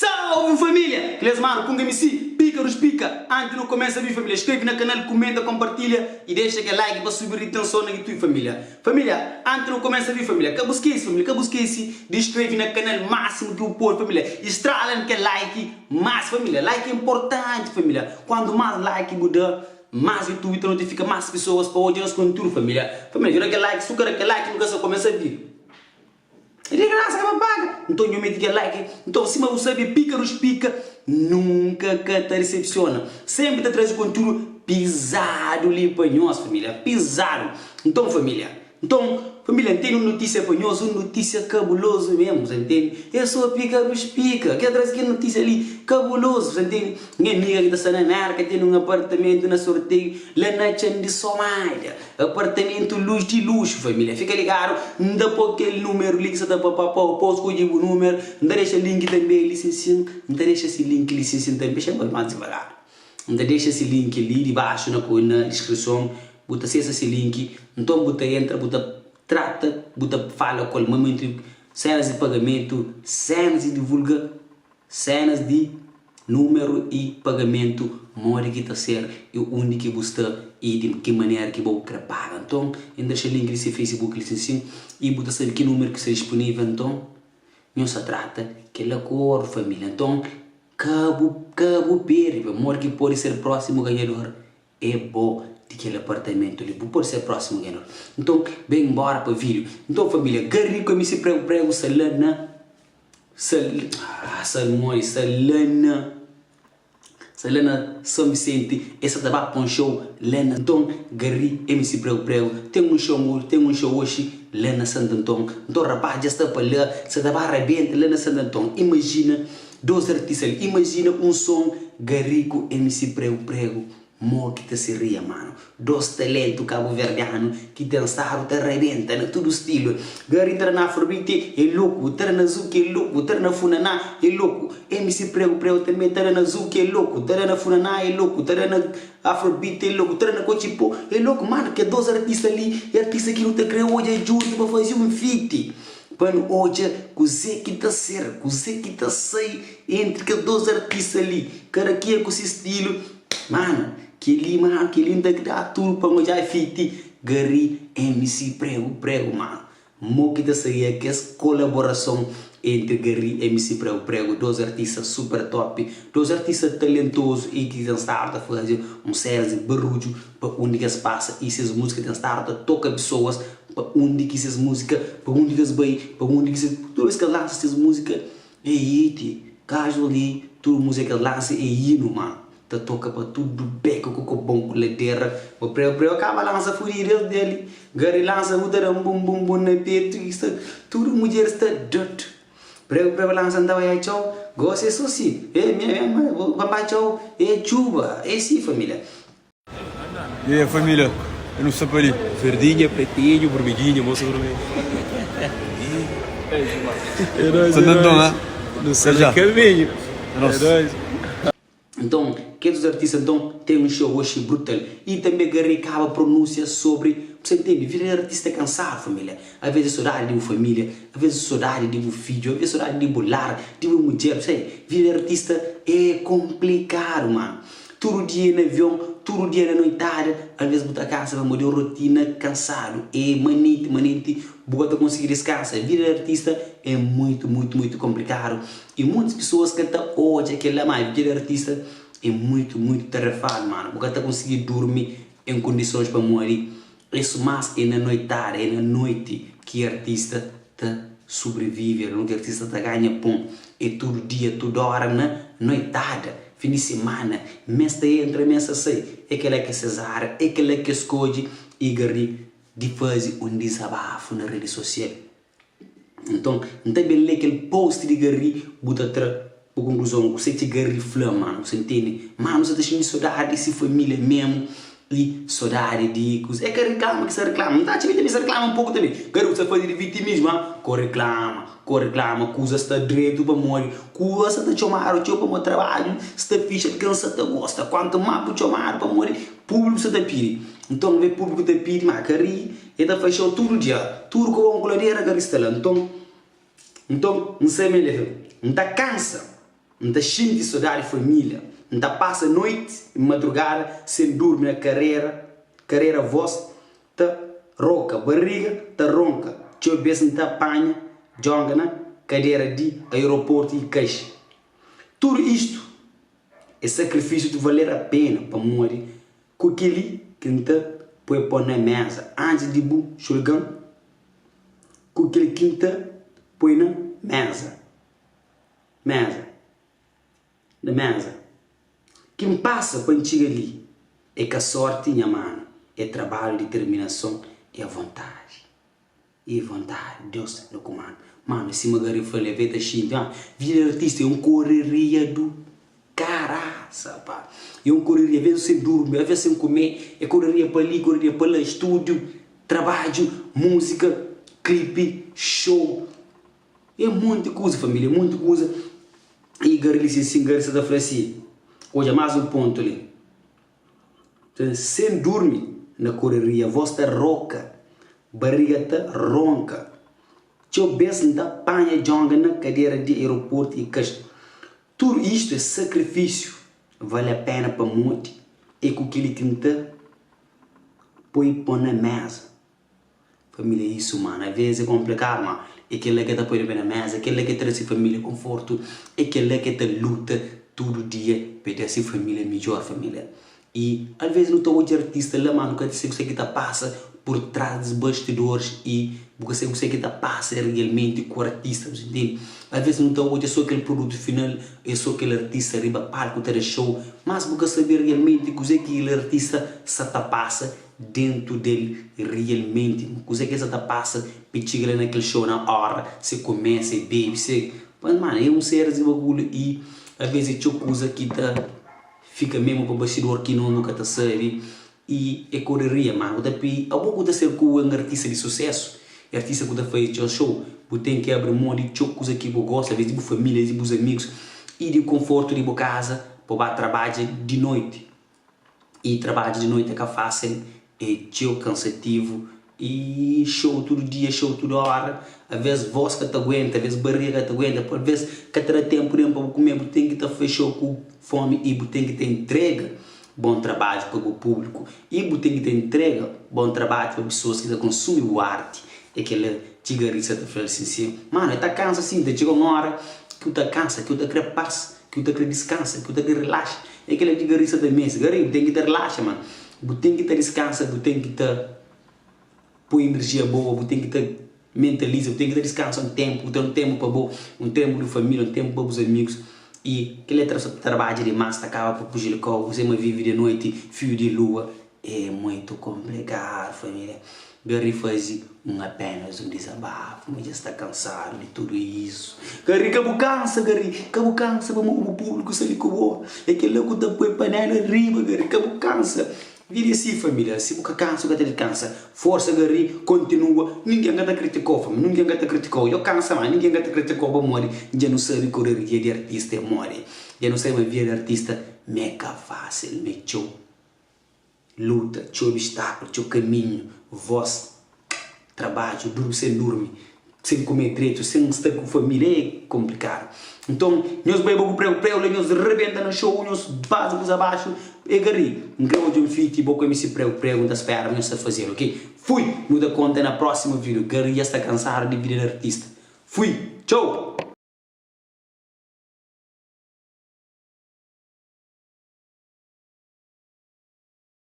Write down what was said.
Salve família! Kles mano Punga MC, pika dos pika! Antes nu começa vídeo família, inscreve na canal, comenta, compartilha e deixa kel like pa subir retenção na YouTube família. Família, antes nu começa vídeo família, ka bu skece família, ka bu skece de inscreve na canal máximo ki bu pode família, estrala kel like mais família, like é importante família, quando mais like bu da más YouTube ta notifica más pessoas pa odja nos conteúdo família. Família, dja da kel like, su ka da kel like nu ka sa começa vídeo. É di grasa ka pa paga. Nton nhu mete kel like. Nton sima bu sabe Píkarus Pika nunka ka ta disepsiona. Senpri ta traze kontiúdu pizadu li pa nhos família. Pizadu. Nton família. Nton família N tene un notísia pa nhos, un notísia kabulozu mesmu, sa ntende? É so Píkarus Pika ki ta traze kel notísia li kabulozu, sa ntende? Nha amiga ki ta sta na Mérka tene un apartamentu na sorteiu la na Txan di Somalia. Apartamentu lux di luxu família fika ligadu N ta po kel númeru li ki sa ta pa pa pau pau skodje bu númeru N ta dexa link tanbe li sin sin N ta dexa si link li sin sin tanbe xa bai más divagar N ta dexa si link li dibaxu na na diskrison bu ta sesa si link nton bu ta entra bu ta trata bu ta fala ku el momentu senas di pagamentu senas di divulga Senas di numeru i pagamentu modi ki ta ser i undi ki bu sta i di ki manera ki bo kre paga. Nton, N dexa link di se Facebook li sin i bu ta sabe ki numeru ki sta dispunivel. Nton, nhos ta trata kel akordu familia. Nton, ka bu ka bu perde pamodi ki pode ser prosimu ganhador é bo di kel apartamentu li. Bu pode ser prosimu ganhador. Nton, ben bora pa video. Nton familia, Garri ku MC Pregu Pregu sta la na. Sal ah Salmoi sta la na sta la na São Vicente e sa ta ba pa un show la na Nton Garry MC Prego Prego ten un show ten un show oxi la na Santo Anton Nton rapaz dja sta pa la sa ta ba rabenta la na Santo Anton Imajina dos artista li imajina un son Garry ku MC Prego Prego Mo ki ta seria mano. 2 talentu kabuverdianu ki ten stadu ta rabenta na tudu stilu. Garry ta da na afrobeat é loku, ta da na zouk é loku, ta da na funaná é loku. MC Prego Prego tanbe ta da na zouk é loku, ta da na funaná é loku, ta da na afrobeat é loku, ta da na kotxipó é loku. Mano kes 2 artista li é artista ki nu ta kre odja djuntu pa faze un feat. Pa nu odja kuze ki ta ser, kuze ki ta sai entri kes 2 artista li. Kada kenha ku si stilu. Mano, kel-li, mano, kel-li N ta da tudu pa N odja feat Garry MC Prego Prego, mano. Mo ki ta saía kes kolaborason entri Garry MC Prego Prego, dos artista super top, dos artista talentozu i ki ten stadu ta faze un séries di barudju pa undi ki es pasa i ses múzika ten stadu ta toka pesoas pa undi ki ses múzika, pa undi ki es bai, pa undi ki ses, tudu bes ki es lansa ses múzika É hit, gaju li tudu música ki el lansa é hino mano ta toka pa tudu beku ku kobon ku ladera bo preu preu kaba lansa fudidu es deli gari lansa bu ta da bum bum bum na petu i sta tudu mudjer sta dot preu preu lansa nta bai atxau gosi é so si é mi é pa ba atxau é txuba é si família. E aí família, eu não sou pa li. Verdinha, pretinho, burmedinho, moça vermelha. É nóis, é nóis. Nu sta na kaminhu. É nóis. Nton, kes dos artista nton ten un show oxi brutal i tanbe Garry kaba pronúnsia sobri, bu sa ntende, vida di artista é kansadu família, aves é sodadi di bu família, aves é sodadi di bu fidju, aves é sodadi di bu lar, di bu mudjer, bu sabe, vida di artista é konplikadu manu. Tudu dia na avion, tudu dia na noitada, alvês bu ta kansa pamodi é un rotina kansadu, é manenti manenti bu ka ta konsigi diskansa. Vida di artista é muitu muitu muitu konplikadu i montis pesoas ka ta odja kel-la, má vida di artista é muitu muitu tarefadu manu, bu ka ta konsigi durmi en kondisons pamodi É su mas é na noitada, é na noiti ki artista ta subrivive, é ki artista ta ganha pon, é tudu dia, tudu ora na noitada, fin di simana, mes ta entra, mes ta sai, é kela ki é ses área, é kela ki es skodje i Garry di faze un dizabafu na redi sosial. Nton, N ta ben lé kel post di Garry, bu ta tra bu konkluzon. Kuzê ki Garry fla, manu? Bu sa ntende? Manu sa ta xinti sodadi di si família memu i sodadi di kuzê. É ka riklama ki sa riklama. N ta atxa mi tanbe sa riklama un poku tanbe. Garry, bu sa faze di vitimismu, ha? Ko riklama, ko riklama. Kuza sta dretu pamodi kuza sa ta txomadu txeu pamodi trabadju sta fixi, algen sa ta gosta. Kuantu más bu txomadu pamodi públiku sa ta pidi. Nton, ve públiku ta pidi, ma Garry. E ta fai xou tudu dia, tudu kobon ku ladera ka rista la. Nton, nton, N sai ma el fla, N ta kansa. N ta xinti sodadi família. N ta pasa noiti i madrugada sen durmi na karera, karera vós ta roka, bariga ta ronka. Txeu bês N ta panha djonga na kadera di aeroportu i kaixi. Tudu istu é sakrifisiu di valer a pena pamodi ku kel-li ki N ta poi pon na méza antis di bu julga-m ku kel ki N ta poi na méza. Méza. Na méza. Ki N pasa pa N txiga li é ka sórti nha manu, é trabadju, diterminason i avontadi. E vontadi Deus na kumanda. Mano, sima Gary fla levei ta xinti ah, vida di artista é un koreria du karaça pá. É un koreria, ves sen durmi, ves sen kume, é koreria pa li, koreria pa la, estúdio, trabadju, múzika, klipi, show, é monti kuza família, é monti kuza. E Gary li sin sin, Gary sa ta fla si, odja más un pontu li. Sen durmi na koreria, vós ta roka, bariga ta ronka. Txeu bês N ta panha djonga na kadera di aeroportu i kas. Tudu istu é sakrifisiu, vale a pena pamodi é ku kel-li ki N ta poi pon na méza. Família é isu mano, avês é konplikadu ma é kel-la ki ta poi pé na méza, é kel-la ki ta da se família konfortu, é kel-la ki ta luta tudu dia pa da se família midjór família. I alvês nu ta odja artista la ma nu ka ta sabe kuzê ki ta pasa pur trás di bastidoris i bu ka sabe kuzê ki ta pasa realmenti ku artista, bu ntende? Alvês nu ta odja sô kel produtu final, é sô kel artista riba palku ta da show, mas bu ka sabe realmenti kuzê ki kel artista sa ta pasa dentu del realmenti kuze ke sa ta pasa pe txiga la na kel show na ora se kume se bebe se mano é un series di bagulho i alvez é txeu kuza ki ta fika mesmo pa bastidor ki nos nu ka ta sabe i é koreria mano bu ta pidi abo ku ta ser ku un artista di susesu artista ku ta faze txeu show bu ten ki abri mon di txeu kuza ki bu gosta alvez di bu familia di bus amigus i di konfortu di bu kaza pa bu ba trabadja di noiti. I trabadju di noiti é ka fásil, é txeu kansativu i xou tudu dia, xou tudu óra. Alvês vós ka ta aguenta, alvês bariga ka ta aguenta, alvês ka ta da ténpu nen pa bu kume. Bu ten ki ta fla xou ku fómi i bu ten ki ta intrega bon trabadju pa bu públiku i bu ten ki ta intrega bon trabadju pa pesoas ki ta konsumi bu arti. É kel-la txiga risa ta fla-l sin sin. Manu, el ta kansa sin, ta txiga un óra ki bu ta kansa, ki bu ta kre pas. Ki bu ta kre diskansa, ki bu ta kre rilaxa. É kela ki Gary sa ta meste. Gary, bu ten ki ta rilaxa, man. Bu ten ki ta diskansa, bu ten ki ta poi enerjia boa, bu ten ki ta mentaliza, bu ten ki ta diskansa un ténpu, bu ten un ténpu pa bo, un ténpu di família, un ténpu pa bus amigus. I kel letra sa ta trabadja dimás ta kaba pa prujudika-u. Kuzê ma vive di noiti, fiu di lua. É muito complicado família. Garry fazi um apenas um desabafo, ma dja sta cansado di tudo isso. Garry ka bu cansa Garry, ka bu cansa pamodi bu público sta li ku bo. É kela ku ta poi panela riba Garry, ka bu cansa. Vida é si família, si bu ka cansa bu ka ta descansa. Força Garry, continua, ninguém ka ta criticou família, ninguém ka ta criticou. Djo cansa ma ninguém ka ta criticou pamodi dja nu sabi correria di artista é modi. Dja nu sabi ma vida di artista me ka fácil, me txeu. Luta, txeu obstákulu, txeu kaminhu, vós, trabadju, durmi sen durmi, sen kume dretu, sen sta ku família, é konplikadu. Nton, nhos bai bo ku pregu pregu la, nhos rebenta na xou, nhos baza kuza baxu, é ka ri. N kre odja un fiti bo ku MC Pregu Pregu, N ta spera ma nhos ta faze-l, ok? Fui! Nu ta konta na prósimu vídiu. Gary dja sta kansadu di vida di artista. Fui! Txau!